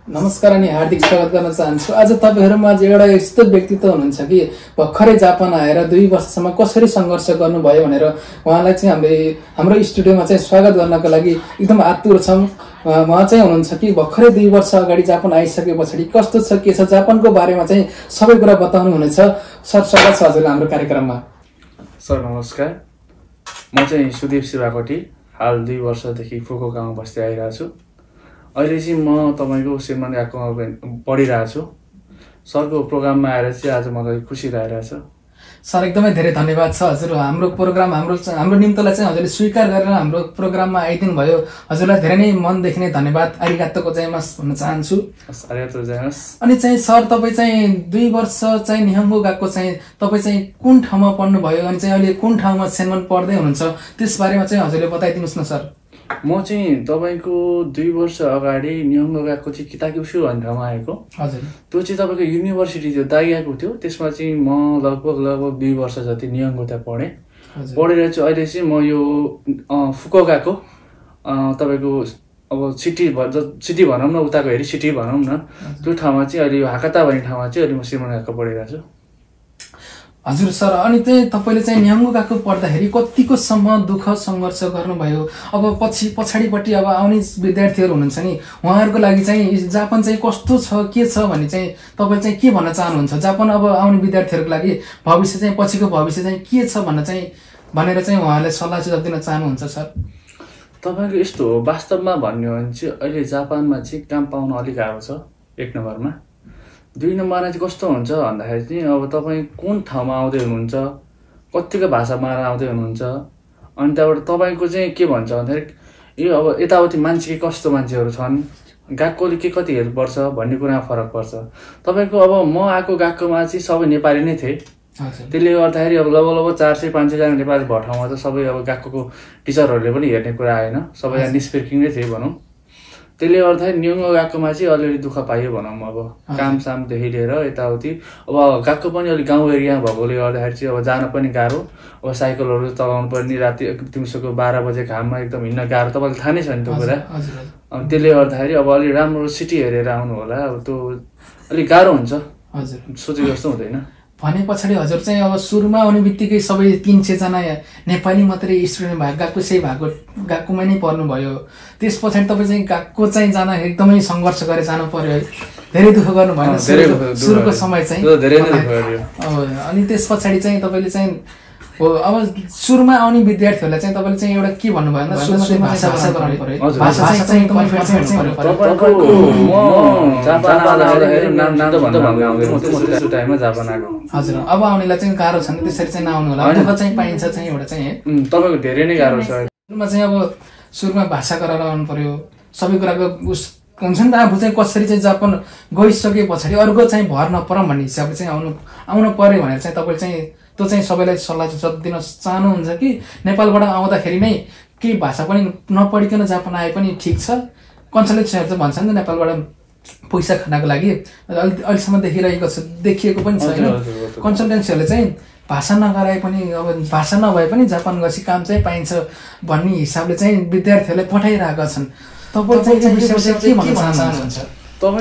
नमस्कार अनि हार्दिक स्वागत गर्न चाहन्छु। आज तपाईहरुमा एउटा यस्तो व्यक्तित्व हुनुहुन्छ कि भर्खरै जापान आएर 2 वर्षसम्म कसरी संघर्ष गर्नुभयो भनेर उहाँलाई चाहिँ हाम्रो स्टुडियोमा चाहिँ स्वागत गर्नको लागि एकदम आतुर छौं। उहाँ चाहिँ हुनुहुन्छ कि भर्खरै 2 वर्ष अगाडि जापान आइसकेपछि कस्तो छ के छ जापानको बारेमा चाहिँ सबै कुरा बताउनु हुनेछ। सर स्वागत छ हजुरलाई हाम्रो कार्यक्रममा। सर नमस्कार, म चाहिँ सुदीप शिवाकोटी, हाल 2 वर्षदेखि फुकुओकामा बस्दै आइरहेको छु। अहिले चाहिँ म तपाईको श्रीमान याकोमा पढिरहेको छु। सरको प्रोग्राममा आएर चाहिँ आज मलाई खुसी लागिरहेछ। सर एकदमै धेरै धन्यवाद छ हजुर। हाम्रो प्रोग्राम हाम्रो निम्तोलाई चाहिँ हजुरले स्वीकार गरेर हाम्रो प्रोग्राममा आइदिनु भयो। हजुरलाई धेरै नै मनदेखि नै धन्यवाद आरिगातो गोजाइमास भन्न चाहन्छु। आरिगातो गोजाइमास। अनि चाहिँ सर तपाईँ चाहिँ 2 वर्ष चाहिँ निहंगो गएको चाहिँ तपाईँ चाहिँ कुन ठाउँमा पढ्नु भयो अनि चाहिँ अहिले कुन ठाउँमा सेन्मन पढ्दै हुनुहुन्छ त्यस बारेमा चाहिँ हजुरले बताइदिनुस् न सर। म चाहिँ तपाईको 2 वर्ष अगाडि निहंगो गएको चाहिँ किताक्युसु भन्ने ठाउँमा आएको। हजुर। त्यो चाहिँ तपाईको युनिभर्सिटी थियो दाइगाको थियो। त्यसमा चाहिँ म लगभग 2 वर्ष जति निहंगो त्यहाँ पढेँ। पढेर चाहिँ अहिले चाहिँ म यो फुकुओकाको तपाईको अब सिटी भनौँ न, उताको हेरी सिटी भनौँ न, त्यो ठाउँमा चाहिँ अहिले यो हाकाता भन्ने ठाउँमा चाहिँ अहिले म श्रीमान गएको पढिरहेको छु। हजुर सर, अनि चाहिँ तपाईले चाहिँ निहंगो गएको पढ्दाखेरि कतिको सम्म दुःख संघर्ष गर्नुभयो? अब पछाडिपट्टि अब आउने विद्यार्थीहरू हुनुहुन्छ नि, उहाँहरूको लागि चाहिँ जापान चाहिँ कस्तो छ के छ भन्ने चाहिँ तपाईले चाहिँ के भन्न चाहनुहुन्छ? जापान अब आउने विद्यार्थीहरूको लागि भविष्य चाहिँ पछिको भविष्य चाहिँ के छ भनेर चाहिँ उहाँले सल्लाह सुझाव दिन चाहनुहुन्छ सर? तपाईको यस्तो हो, वास्तवमा भन्ने हो भने चाहिँ अहिले जापानमा चाहिँ काम पाउन अलिक गाह्रो छ 1 नम्बरमा। 2 नम्बरमा चाहिँ कस्तो हुन्छ भन्दाखेरि चाहिँ अब तपाईँ कुन ठाउँमा आउँदै हुनुहुन्छ, कतिको भाषामा आउँदै हुनुहुन्छ, अनि त्यहाँबाट तपाईँको चाहिँ के भन्छ भन्दाखेरि यो अब यताउति मान्छे कस्तो मान्छेहरू छन्, गएकोले के कति हेल्प पर्छ भन्ने कुरामा फरक पर्छ। तपाईँको अब म गएकोमा चाहिँ सबै नेपाली नै थिए। त्यसले गर्दाखेरि अब लगभग 400-500 जना नेपाली भएको ठाउँमा त सबै अब गएको टिचरहरूले पनि हेर्ने कुरा आएन, सबैजना निष्पेक्षित नै थिए भनौँ। त्यसले गर्दाखेरि निहंगो गएकोमा चाहिँ अलिअलि दुःख पाइयो भनौँ। अब कामसामदेखि लिएर यताउति अब गएको पनि अलिक गाउँ एरिया भएकोले गर्दाखेरि चाहिँ अब जान पनि गाह्रो। अब साइकलहरू चलाउनु पर्ने, राति दिउँसोको 12 बजे घाममा एकदम हिँड्न गाह्रो, तपाईँलाई थाहा नै छ नि त्यो कुरा। अनि त्यसले गर्दाखेरि अब अलिक राम्रो सिटी हेरेर आउनु होला। अब त्यो अलिक गाह्रो हुन्छ, सोचेको जस्तो हुँदैन। भने पछाडि हजुर चाहिँ अब सुरुमा आउने बित्तिकै सबै 300 जना नेपाली मात्रै स्टुडेन्ट गएकोमै नै पर्नुभयो। त्यस पछाडि तपाईँ चाहिँ गएको चाहिँ जान एकदमै सङ्घर्ष गरेर जानु पर्यो है, धेरै दुःख गर्नु भएन सुरुको समय चाहिँ? अनि त्यस पछाडि चाहिँ तपाईँले चाहिँ अब सुरुमा आउने विद्यार्थीहरूलाई चाहिँ तपाईँले चाहिँ एउटा के भन्नुभयो भन्दा सुरुमा भाषा गराउनु पर्यो, भाषा चाहिँ एकदमै पर्फेक्ट चाहिँ हुनु पर्यो। हजुर, अब आउनेलाई चाहिँ गाह्रो छ नि, त्यसरी चाहिँ नआउनु होला, दुःख चाहिँ पाइन्छ चाहिँ एउटा चाहिँ तपाईँको धेरै नै गाह्रो छ। सुरुमा भाषा गराएर आउनु पर्यो, सबै कुराको हुन्छ नि त। आफू चाहिँ कसरी चाहिँ जापान गइसके पछाडि अरूको चाहिँ भर नपरौँ भन्ने हिसाबले चाहिँ आउनु पर्यो भनेर चाहिँ तपाईँले चाहिँ त्यो चाहिँ सबैलाई सल्लाह सुझाव दिन चाहनुहुन्छ कि नेपालबाट आउँदाखेरि नै केही भाषा पनि नपढिकन जापान आए पनि ठिक छ? कन्सल्टेन्सीहरू चाहिँ भन्छ नि त नेपालबाट पैसा खानको लागि अहिलेसम्म देखिएको पनि छैन। कन्सल्टेन्सीहरूले चाहिँ भाषा नगराए पनि अब भाषा नभए पनि जापान गएपछि काम चाहिँ पाइन्छ भन्ने हिसाबले चाहिँ विद्यार्थीहरूले पठाइरहेका छन्। तपाईँ चाहिँ विषयमा के भन्न चाहनुहुन्छ? अब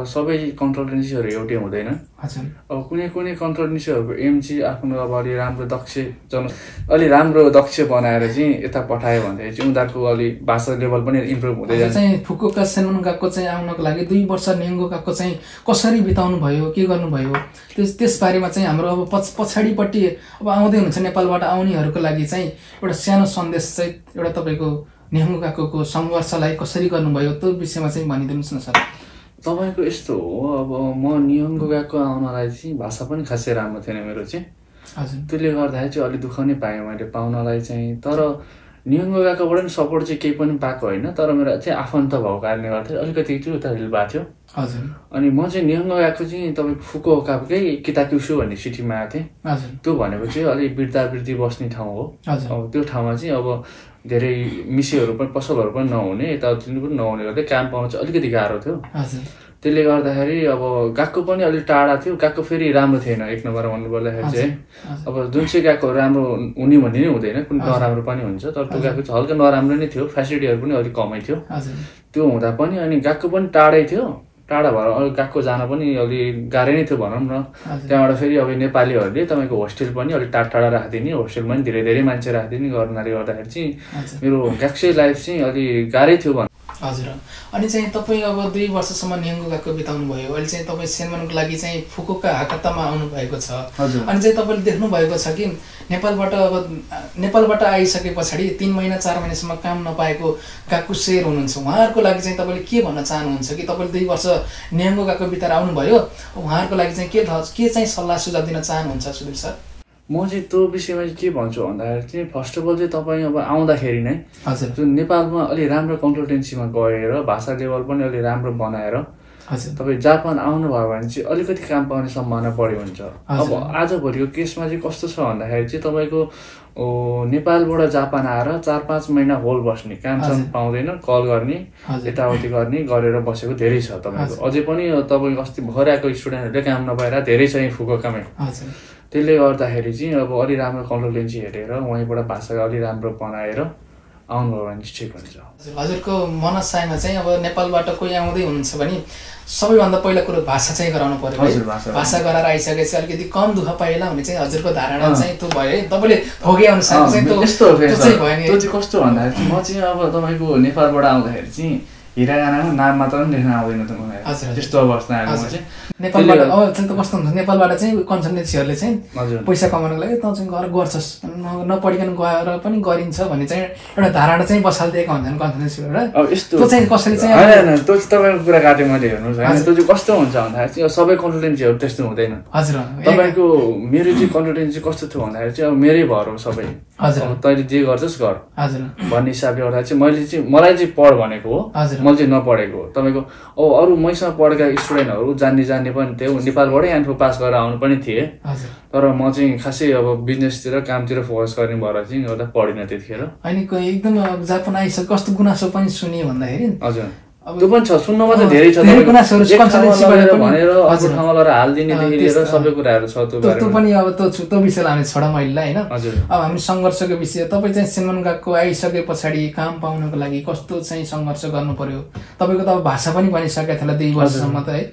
सबै कन्सल्टेन्सीहरू एउटै हुँदैन। अब कुनै कन्सल्टेन्सीहरूको एम चाहिँ आफ्नो अब अलि राम्रो दक्ष बनाएर चाहिँ यता पठायो भन्दाखेरि चाहिँ उनीहरूको अलि भाषा लेभल पनि इम्प्रुभ हुँदै जान्छ। चाहिँ फुकुओका सेन्मन गएको चाहिँ आउनको लागि 2 वर्ष निहंगो गएको चाहिँ कसरी बिताउनु भयो, के गर्नुभयो त्यस बारेमा चाहिँ हाम्रो अब पछाडिपट्टि अब आउँदै हुनुहुन्छ नेपालबाट आउनेहरूको लागि चाहिँ एउटा सानो सन्देश चाहिँ एउटा तपाईँको निहंगो गएको सङ्घर्षलाई कसरी गर्नुभयो त्यो विषयमा चाहिँ भनिदिनुहोस् न सर। तपाईँको यस्तो हो, अब म निहंगो गएको आउनलाई चाहिँ भाषा पनि खासै राम्रो थिएन मेरो चाहिँ। हजुर। त्यसले गर्दाखेरि चाहिँ अलिक दुःख नै पाएँ मैले पाउनलाई चाहिँ। तर निहंगो गएकोबाट पनि सपोर्ट चाहिँ केही पनि पाएको होइन, तर मेरो चाहिँ आफन्त भएको कारणले गर्दा अलिकति चाहिँ उता हिल भएको थियो। हजुर। अनि म चाहिँ निहंगो गएको चाहिँ तपाईँको फुकुओकाकै किताक्युसु भन्ने सिटीमा आएको थिएँ। हजुर। त्यो भनेको चाहिँ अलिक वृद्धावृद्धि बस्ने ठाउँ हो। हजुर। अब त्यो ठाउँमा चाहिँ अब धेरै मिसेहरू पनि पसलहरू पनि नहुने यताउति पनि नहुने गर्दै काम पाउनु चाहिँ अलिकति गाह्रो थियो त्यसले गर्दाखेरि अब गएको पनि अलिक टाढा थियो गएको फेरि राम्रो थिएन एक नम्बर भन्नुपर्दाखेरि चाहिँ अब जुन चाहिँ गएको राम्रो हुने भन्ने नै हुँदैन कुनै नराम्रो पनि हुन्छ तर त्यो गएको चाहिँ हल्का नराम्रो नै थियो फेसिलिटीहरू पनि अलिक कमै थियो त्यो हुँदा पनि अनि गएको पनि टाढै थियो टाढा भएर अलिक गएको जान पनि अलिक गाह्रै नै थियो भनौँ न त्यहाँबाट फेरि अब नेपालीहरूले तपाईँको होस्टेल पनि अलिक टाढा राखिदिने होस्टेलमा पनि धेरै धेरै मान्छे राखिदिने गर्नाले गर्दाखेरि चाहिँ मेरो गएको लाइफ चाहिँ अलिक गाह्रै थियो भनौँ हजुर अनि चाहिँ तपाईँ अब 2 वर्षसम्म नियङ्गो गएको बिताउनु भयो अहिले चाहिँ तपाईँ सेनमानको लागि चाहिँ फुकुका हाकतामा आउनु भएको छ अनि चाहिँ तपाईँले देख्नु भएको छ कि नेपालबाट आइसके पछाडि 3 महिना 4 महिनासम्म काम नपाएको गएको शेर हुनुहुन्छ उहाँहरूको लागि चाहिँ तपाईँले के भन्न चाहनुहुन्छ कि तपाईँले 2 वर्ष नियङ्गो गएको बिताएर आउनुभयो उहाँहरूको लागि चाहिँ के चाहिँ सल्लाह सुझाव दिन चाहनुहुन्छ सुदीप सर म चाहिँ त्यो विषयमा चाहिँ के भन्छु भन्दाखेरि चाहिँ फर्स्ट अफ अल चाहिँ तपाईँ अब आउँदाखेरि नै जुन नेपालमा अलि राम्रो कन्सल्टेन्सीमा गएर भाषा लेभल पनि अलि राम्रो बनाएर तपाईँ जापान आउनुभयो भने चाहिँ अलिकति काम पाउने सम्भावना बढी हुन्छ अब आजभोलिको केसमा चाहिँ कस्तो छ भन्दाखेरि चाहिँ तपाईँको नेपालबाट जापान आएर 4-5 महिना होल बस्ने कामसम्म पाउँदैन कल गर्ने यताउति गर्ने गरेर बसेको धेरै छ तपाईँको अझै पनि तपाईँको अस्ति भर्खर आएको स्टुडेन्टहरूले काम नपाएर धेरै छ यहीँ फुकुकामै त्यसले गर्दाखेरि चाहिँ अब अलि राम्रो कन्सल्टेन्सी हेरेर वहीँबाट भाषा अलि राम्रो बनाएर आउनुभयो भने ठिक हुन्छ हजुरको मनसायमा चाहिँ अब नेपालबाट कोही आउँदै हुनुहुन्छ भने सबैभन्दा पहिला कुरो भाषा चाहिँ गराउनु पर्यो भाषा गराएर आइसकेपछि अलिकति कम दुःख पाइएला भन्ने चाहिँ हजुरको धारणा चाहिँ त्यो भयो है तपाईँले भोगे अनुसार चाहिँ त्यो चाहिँ कस्तो भन्दाखेरि म चाहिँ अब तपाईँको नेपालबाट आउँदाखेरि चाहिँ हिरागानामा नाम मात्र पनि लेख्न आउँदैन त मलाई त्यस्तो अवस्था आएको चाहिँ नेपालबाट अब चाहिँ त कस्तो हुन्छ नेपालबाट चाहिँ कन्सल्टेन्सीहरूले चाहिँ पैसा कमाउनको लागि त चाहिँ गएर गर्छस् नपढिकन गएर पनि गरिन्छ भन्ने चाहिँ एउटा धारणा चाहिँ बसालिदिएका हुन्छन् कन्सल्टेन्सीबाट त्यो चाहिँ कसरी चाहिँ होइन त्यो चाहिँ तपाईँको कुरा काटेँ मैले हेर्नुहोस् होइन त्यो चाहिँ कस्तो हुन्छ भन्दाखेरि चाहिँ सबै कन्सल्टेन्सीहरू त्यस्तो हुँदैन हजुर तपाईँको मेरो चाहिँ कन्सल्टेन्सी कस्तो थियो भन्दाखेरि चाहिँ अब मेरै भर हो सबै तैँले जे गर्छस् गर भन्ने हिसाबले गर्दा चाहिँ मलाई चाहिँ पढ भनेको हो मैले चाहिँ नपढेको हो तपाईँको अब अरू मैसँग पढेका स्टुडेन्टहरू जान्ने पनि थियो नेपालबाटै एन्फो पास गरेर आउनु पनि थिए तर म चाहिँ खासै अब बिजनेसतिर कामतिर फोकस गर्ने भएर चाहिँ एउटा पढिनँ त्यतिखेर अनि एकदम जापान आइसक्यो कस्तो गुनासो पनि सुनियो भन्दाखेरि हजुर त्यो पनि छ सुन्नमा त धेरै छ भनेर ठाउँमा गएर हालिदिनेदेखि लिएर सबै कुराहरू छ त्यो पनि अब त्यो विषयलाई हामी छोडौँ अहिले होइन अब हामी सङ्घर्षको विषय तपाईँ चाहिँ सेमन गएको आइसके पछाडि काम पाउनको लागि कस्तो चाहिँ सङ्घर्ष गर्नु पर्यो तपाईँको त अब भाषा पनि भनिसकेको थियो 2 वर्षसम्म त है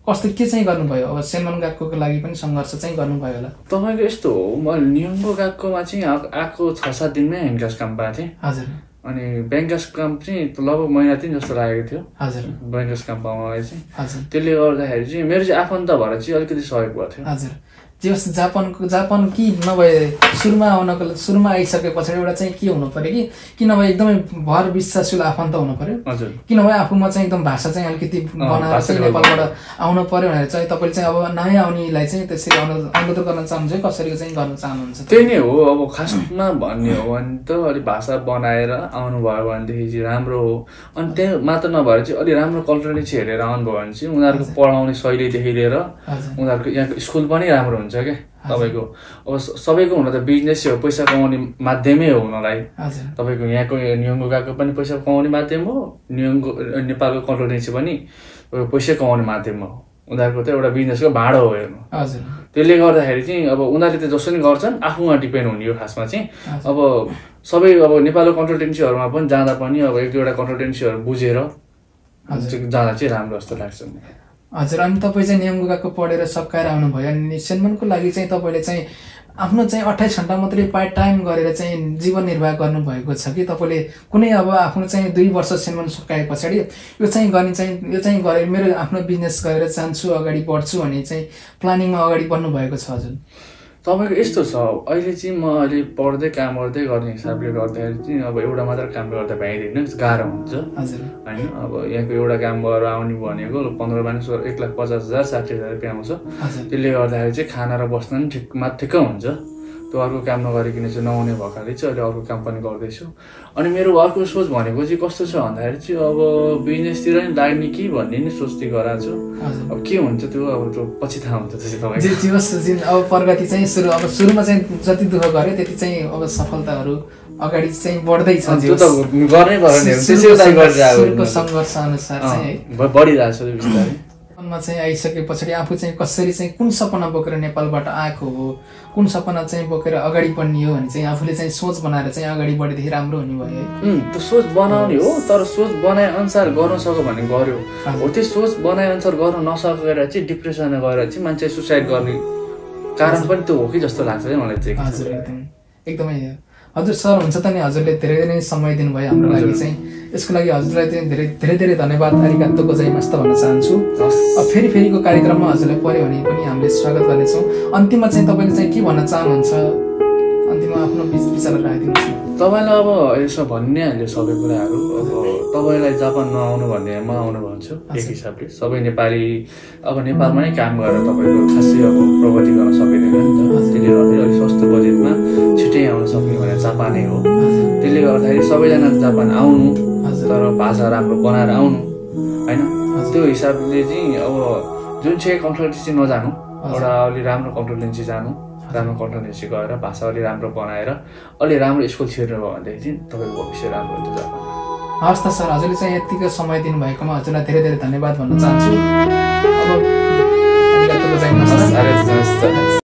कस्तो के चाहिँ गर्नुभयो अब सेमन गएको लागि पनि सङ्घर्ष चाहिँ गर्नुभयो होला तपाईँको यस्तो हो म नियङ्गो गएकोमा चाहिँ आएको 6-7 दिनमै ह्यान्डक्यास काम पाएको थिएँ हजुर अनि ब्याङ्कस काम चाहिँ लगभग महिना 3 जस्तो लागेको थियो हजुर ब्याङ्कस काम पाउनलाई चाहिँ त्यसले गर्दाखेरि चाहिँ मेरो चाहिँ आफन्त भएर चाहिँ अलिकति सहयोग भएको थियो हजुर जे होस् जापान कि नभए सुरुमा आइसके पछाडि एउटा चाहिँ के हुनु पर्यो कि नभए एकदमै भर विश्वासुल आफन्त हुनु पर्यो कि नभए आफूमा चाहिँ एकदम भाषा चाहिँ अलिकति बनाएर चाहिँ नेपालबाट आउनु पर्यो भनेर चाहिँ तपाईँले चाहिँ अब नयाँ आउनेलाई चाहिँ त्यसरी अनुरोध गर्न चाहनुहुन्छ कसरी चाहिँ गर्न चाहनुहुन्छ त्यही नै हो अब खासमा भन्ने हो भने त अलिक भाषा बनाएर आउनुभयो भनेदेखि चाहिँ राम्रो हो अनि त्यही मात्र नभएर चाहिँ अलिक राम्रो कल्चरली हेरेर आउनुभयो भने चाहिँ उनीहरूको पढाउने शैलीदेखि लिएर उनीहरूको यहाँको स्कुल पनि राम्रो हुन्छ क्या तपाईँको अब सबैको हुन त बिजनेस हो पैसा कमाउने माध्यमै हो हुनलाई तपाईँको यहाँको नियङ्गो गएको पनि पैसा कमाउने माध्यम हो नेपालको कन्सल्टेन्सी पनि पैसा कमाउने माध्यम हो उनीहरूको त एउटा बिजनेसको भाँडो हो हेर्नु त्यसले गर्दाखेरि चाहिँ अब उनीहरूले त जसरी गर्छन् आफूमा डिपेन्ड हुने हो खासमा चाहिँ अब सबै अब नेपालको कन्सल्टेन्सीहरूमा पनि जाँदा पनि अब 1-2वटा कन्सल्टेन्सीहरू बुझेर जाँदा चाहिँ राम्रो जस्तो लाग्छ हजुर अनि तपाईँ चाहिँ नियङ्गो गएको पढेर सकाएर आउनुभयो अनि सेनमनको लागि चाहिँ तपाईँले चाहिँ आफ्नो चाहिँ 28 घण्टा मात्रै पार्ट टाइम गरेर चाहिँ जीवन निर्वाह गर्नुभएको छ कि तपाईँले कुनै अब आफ्नो चाहिँ 2 वर्ष सेनमन सकाए पछाडि यो चाहिँ गरेर मेरो आफ्नो बिजनेस गरेर चाहन्छु अगाडि बढ्छु भन्ने चाहिँ प्लानिङमा अगाडि बढ्नु भएको छ हजुर तपाईँको यस्तो छ अहिले चाहिँ म अहिले पढ्दै काम गर्दै गर्ने हिसाबले गर्दाखेरि चाहिँ अब एउटा मात्र काम गर्दा भ्याइँदैन गाह्रो हुन्छ होइन अब यहाँको एउटा काम गरेर आउने भनेको 15-20 1,50,000 60,000 रुपियाँ आउँछ त्यसले गर्दाखेरि चाहिँ खाना र बस्न पनि ठिक्क हुन्छ त्यो अर्को काम नगरिकन चाहिँ नहुने भएकाले चाहिँ अहिले अर्को काम पनि गर्दैछु अनि मेरो अर्को सोच भनेको चाहिँ कस्तो छ भन्दाखेरि चाहिँ अब बिजनेसतिर नि लाग्ने कि भन्ने नि सोच्दै गराएको छु अब के हुन्छ त्यो अब त्यो पछि थाहा हुन्छ अब प्रगति चाहिँ सुरुमा चाहिँ जति दुःख गर्यो त्यति चाहिँ अब सफलताहरू अगाडि चाहिँ बढ्दैछ त्यो त गर्नै पर्यो नि त्यसै उता गरेर सुरुको सङ्घर्ष अनुसार चाहिँ है बढिरहेको छ बिस्तारै मा चाहिँ आइसके पछाडि आफू चाहिँ कसरी चाहिँ कुन सपना बोकेर नेपालबाट आएको हो कुन सपना चाहिँ बोकेर अगाडि बढ्ने हो भने चाहिँ आफूले चाहिँ सोच बनाएर चाहिँ अगाडि बढेदेखि राम्रो हुने भयो है त्यो सोच बनाउने हो तर सोच बनाए अनुसार गर्न सक्यो भने गर्यो हो त्यो सोच बनाए अनुसार गर्न नसकेर चाहिँ डिप्रेसनमा गएर चाहिँ मान्छे सुसाइड गर्ने कारण पनि त्यो हो कि जस्तो लाग्छ है मलाई चाहिँ हजुर एकदमै हजुर सर हुन्छ त नि हजुरले धेरै धेरै समय दिनुभयो हाम्रो लागि चाहिँ यसको लागि हजुरलाई चाहिँ धेरै धेरै धन्यवाद arigato gozaimasu भन्न चाहन्छु फेरिको कार्यक्रममा हजुरलाई पर्यो भने पनि हामीले स्वागत गर्नेछौँ अन्तिममा चाहिँ तपाईँले चाहिँ के भन्न चाहनुहुन्छ अन्तिममा आफ्नो विचार राखिदिनुहोस् तपाईँलाई अब यसो भन्ने हाल्यो सबै कुराहरू अब तपाईँलाई जापान नआउनु भन्ने म आउनु भन्छु एक हिसाबले सबै नेपाली अब नेपालमा नै काम गरेर तपाईँको खासै अब प्रगति गर्न सकिँदैन नि त त्यसले गर्दा अलिक सस्तो बजेटमा छिटै आउन सक्ने भने जापानै हो त्यसले गर्दाखेरि सबैजना जापान आउनु तर भाषा राम्रो बनाएर आउनु होइन त्यो हिसाबले चाहिँ अब जुन चाहिँ कन्सल्टेन्सी नजानु एउटा अलि राम्रो कन्सल्टेन्सी जानु राम्रो कन्सल्टेन्सी गएर भाषा अलि राम्रो बनाएर अलि राम्रो स्कुल छिर्नु भयो भनेदेखि चाहिँ तपाईँको भविष्य राम्रो हुन्छ जापान हस् त सर हजुरले चाहिँ यतिको समय दिनुभएकोमा हजुरलाई धेरै धेरै धन्यवाद भन्न चाहन्छु अब